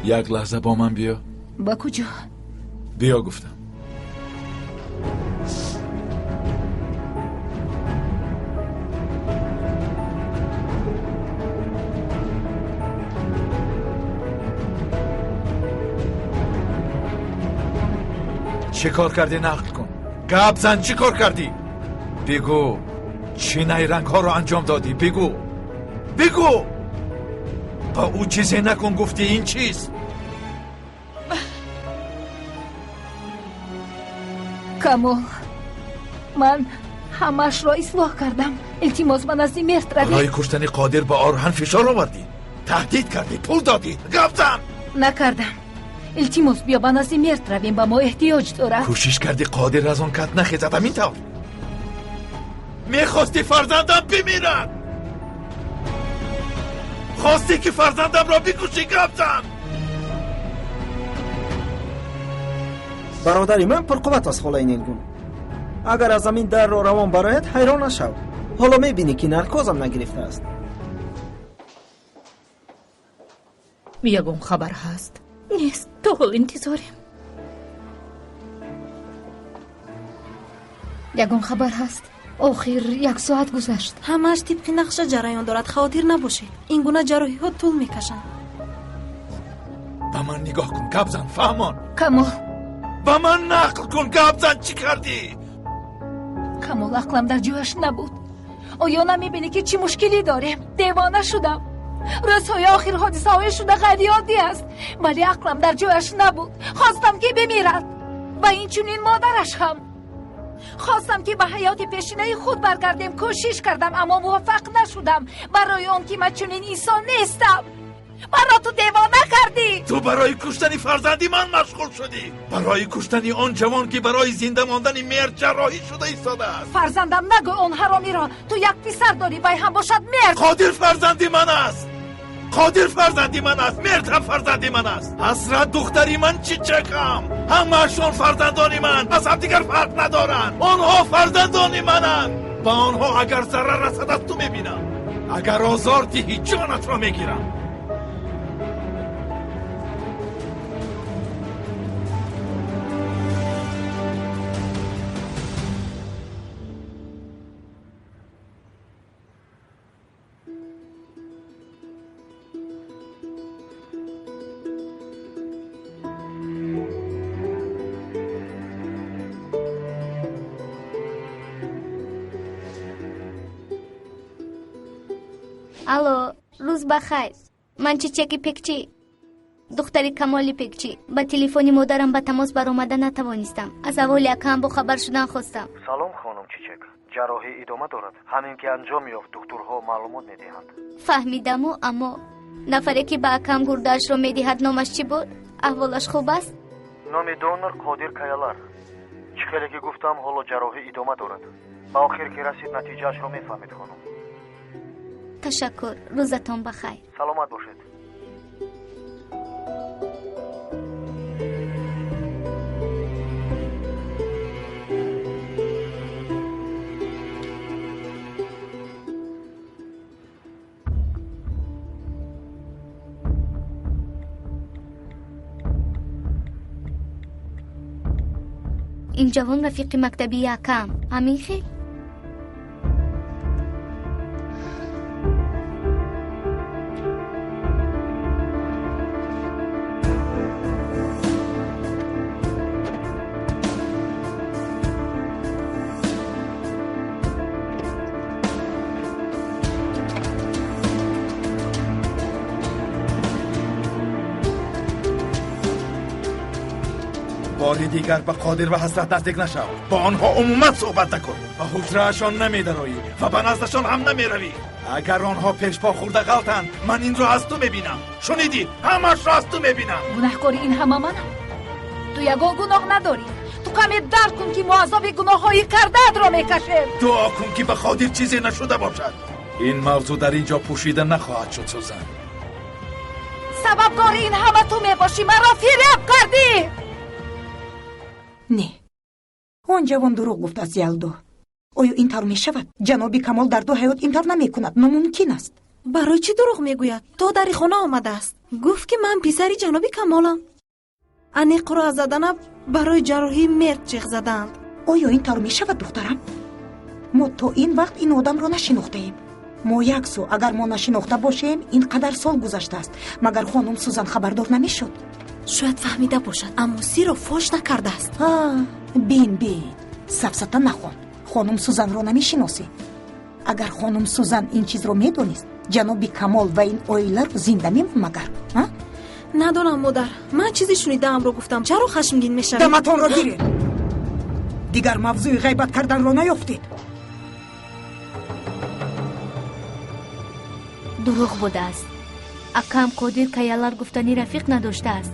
Як лаҳза бо ман биё. Ба куҷо? Биё гуфтам. Чӣ кор кардӣ, нақл кун. Гап зан, чӣ кор кардӣ? Бигӯ, чӣ найрангҳоро анҷом додӣ? Бигӯ, бигӯ. Ба ӯ чизе накун гуфтӣ, ин чист? Камол, ман ҳамаашро ислоҳ кардам. Илтимос, ба назди Мерт равед. Барои куштани Қодир ба Орҳан фишор овардӣ, таҳдид кардӣ, пул додӣ. Гап зан. Накардам. Илтимос, биё ба назди Мерт равем, ба мо эҳтиёҷ дорад. Кӯшиш кардӣ Қодир аз он кат нахезад, ҳамин тавр. Мехостӣ фарзандам бимирад. Хостӣ ки фарзандамро бикушӣ. Гап зан. Бародари ман пурқувват аст, холаи Нилгун. Агар аз замин дарро равон барояд, ҳайрон нашав. Ҳоло мебинӣ, ки наркозам нагирифтааст. Ягон хабар ҳаст? Нест, то ҳол интизорем. Ягон хабар ҳаст? Охир як соат гузашт. Ҳамааш тибқи нақша ҷараён дорад, хавотир набошед. Ин гуна ҷарроҳиҳо тӯл мекашанд. Ба ман нигоҳ кун, гап зан, фаҳмон. Камол. Ба ман нақл кун, гап зан, чӣ кардӣ? Камол, ақлам дар ҷояш набуд. Оё намебинӣ, ки чӣ мушкилӣ дорем? Девона шудам. Рӯзҳои охир ҳодисаҳое шуда ғайриоддӣ аст, вале ақлам дар ҷояш набуд. Хостам, ки бимирад ва инчунин модараш ҳам. Хостам, ки ба ҳаёти пешинаи худ баргардем. Кӯшиш кардам, аммо муваффақ нашудам, барои он ки ман чунин инсон нестам. Маро ту девона кардӣ. Ту барои куштани фарзанди ман машғул шудӣ, барои куштани он ҷавон, ки барои зинда мондани Мерд ҷарроҳӣ шуда истодааст. Фарзандам нагӯ он ҳаромиро. Ту як писар дорӣ, вай ҳам бошад Мерд. Қодир фарзанди ман аст. Қодир фарзанди ман аст. Мерд ҳам фарзанди ман аст. Ҳасрат духтари ман, Чичакам. Ҳамаашон фарзандони ман, аз ҳамдигар фарқ надоранд. Онҳо фарзандони мананд. Ба онҳо агар зарар расад, аз ту мебинам. Агар озор диҳӣ, ҷонатро мегирам. Алло, рӯз ба хайр. Ман Чичаки Пекчӣ, духтари Камоли Пекчӣ. Ба телефони модарам ба тамос баромада натавонистам. Аз аҳволи акаам бохабар шудан хостам. Салом, хонум Чичак. Ҷарроҳӣ идома дорад. Ҳамин ки анҷом ёфт, духтурҳо маълумот медиҳанд. Фаҳмидаму, аммо нафаре ки ба акаам гурдаашро медиҳад, номаш чӣ буд? Аҳволаш хуб аст? Номи донор Қодир Каялар. Чӣ хеле ки гуфтам, ҳоло ҷарроҳӣ идома дорад. Ба охир ки расид, натиҷаашро мефаҳмед, хонум. Ташаккур, рӯзатон ба хайр. Саломат бошед. Ин ҷавон рафиқи мактабии акаам. Ҳамин хел? Бори дигар ба Қодир ва Ҳасрат наздик нашав. Бо онҳо умуман суҳбат накун. Ба ҳуҷраашон намедароӣ ва ба наздашон ҳам намеравӣ. Агар онҳо пешпо хӯрда ғалтанд, ман инро аз ту мебинам. Шунидӣ? Ҳамаашро аз ту мебинам. Гунаҳкори ин ҳама манам. Ту ягон гуноҳ надорӣ. Ту каме дарк кун, ки мо азоби гуноҳҳои кардаатро мекашем. Дуо кун, ки ба Қодир чизе нашуда бошад. Ин мавзӯъ дар ин ҷо пӯшида нахоҳад шуд, Сузан. Сабабгори ин ҳама ту мебошӣ. Маро фиреб кардӣ. Не, он ҷавон дурӯғ гуфтааст, Ялдо. Оё ин тавр мешавад? Ҷаноби Камол дар ду ҳаёт ин тавр намекунад. Номумкин аст. Барои чӣ дурӯғ мегӯяд? То дари хона омадааст. Гуфт ки ман писари ҷаноби Камолам. Аниқро аз Адана барои ҷарроҳии мерд ҷеғ задаанд. Оё ин тавр мешавад, духтарам? Мо то ин вақт ин одамро нашинохтаем. Мо як су, агар мо нашинохта бошем, ин қадар сол гузаштааст. Магар хонум Сузан хабардор намешуд? Шояд фаҳмида бошад, аммо сирро фош накардааст. Бин, бин, сафсата нахон. Хонум Сузанро намешиносӣ. Агар хонум Сузан ин чизро медонист, ҷаноби Камол ва ин оиларо зинда мемонд магар? Надонам, модар. Ман чизе шунидаамро гуфтам. Чаро хашмгин мешавед? Даматонро гиред. Дигар мавзӯи ғайбат карданро наёфтед. Дурӯғ будааст. Акам Қодир Каялар гуфтани рафиқ надоштааст.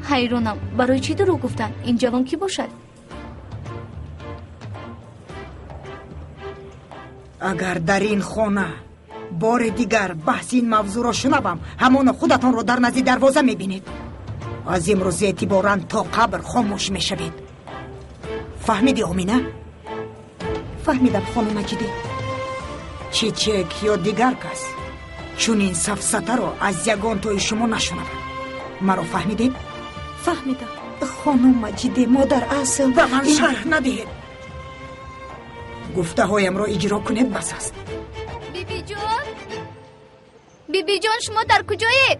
Ҳайронам, барои чӣ дурӯғ гуфтанд? Ин ҷавон кӣ бошад? Агар дар ин хона бори дигар баҳси ин мавзӯъро шунавам, ҳамоно худатонро дар назди дарвоза мебинед. Аз имрӯз эътиборан то қабр хомӯш мешавед. Фаҳмидӣ, Омина? Фаҳмидам, хонум Маҷидӣ. Чичек ё дигар кас чунин сафсатаро аз ягон тои шумо нашунавад. Маро фаҳмидед? Фаҳмидам. Хонум Маҷидӣ, модар асл ба ман шарҳ надиҳед. Гуфтаҳоямро иҷро кунед, бас аст. Бибиҷон, бибиҷон, шумо дар куҷоед?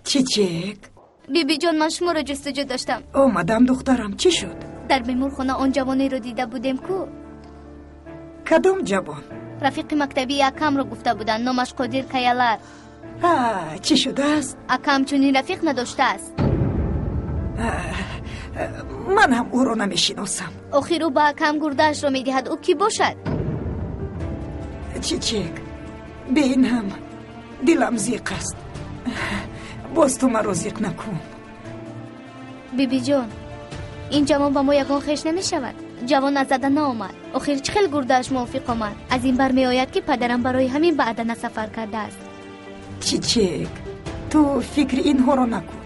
Чичек? Бибиҷон, ман шуморо ҷустуҷӯ доштам. Омадам, духтарам. Чӣ шуд? Дар беморхона он ҷавонеро дида будем ку. Кадом ҷавон? Рафиқи мактабии акамро гуфта буданд, номаш Қодир Каялар. Чӣ шудааст? Акам чунин рафиқ надоштааст. Ман ҳам ӯро намешиносам. Охир ӯ ба акам гурдаашро медиҳад. Ӯ кӣ бошад? Чичек, бинам, дилам зиқ аст. Боз ту маро зиқ накун. Бибиҷон, ин ҷавон ба мо ягон хеш намешавад. Ҷавон аз Адана омад. Охир чӣ хел гурдааш мувофиқ омад? Аз ин бармеояд, ки падарам барои ҳамин ба Адана сафар кардааст. Чичек, ту фикри инҳоро накун.